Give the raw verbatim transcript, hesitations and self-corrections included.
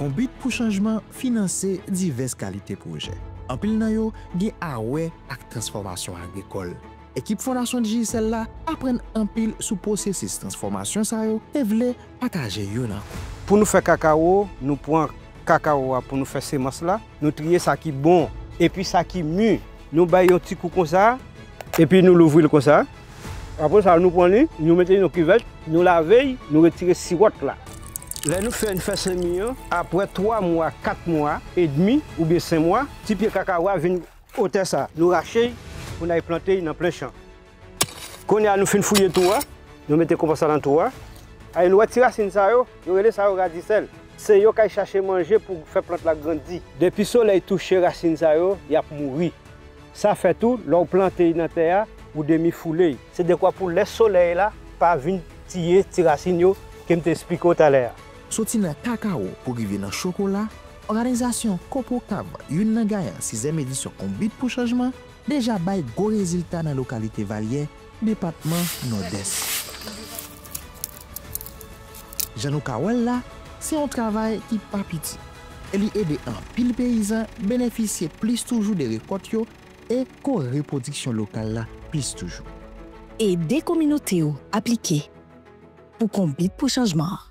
Konbit pou Chanjman finanse divès kalite pwojè. Anpil nan yo gen a wè ak transfòmasyon agrikòl. Ekip Fondasyon Digicel la aprann anpil sou pwosesis transfòmasyon sa yo e vle pataje youn ankò. Pou nou fè kakawo, nou pran kakawo a pou nou fè semans la, nou triye sa ki bon, epi sa ki mi, nou bay yon ti kou konsa, epi nou louvri l konsa. Apre sa, nou pran li, nou mete li nan kivèt, nou lave l, nou retire siròt la. Lè nou fin fè semi an, apre twa mwa, kat mwa edmi oubyen senk mwa, ti pye kakawo a vin otè sa. Nou rache l pou n al plante l nan plen chan. Kounye a, nou fin fouye twou a, nou mete konpòs la nan twou a. Ay, nou wè ti rasin sa yo, yo rele sa yo radisèl. Se yo k al chache manje pou fè plant la grandi. Depi solèy touche rasin sa yo, y ap mouri. Sa fè tou, lè w plante l nan tè a, ou demi foule l. Se dekwa pou lè solèy la pa vin tiye ti rasin yo ke m te esplike w talè a. Soti nan kakawo pou rive nan chokola, òganizasyon Kopokav, youn nan gayan sizyèm edisyon Konbit pou Chanjman, deja bay gwo rezilta nan lokalite Valyè, depatman Nòdès. Jan nou ka wè l la, se yon travay ki pa piti, e li ede anpil peyizan benefisye plis toujou de rekòt yo e ko repwodiksyon lokal la plis toujou. Ede kominote w aplike pou Konbit pou Chanjman an.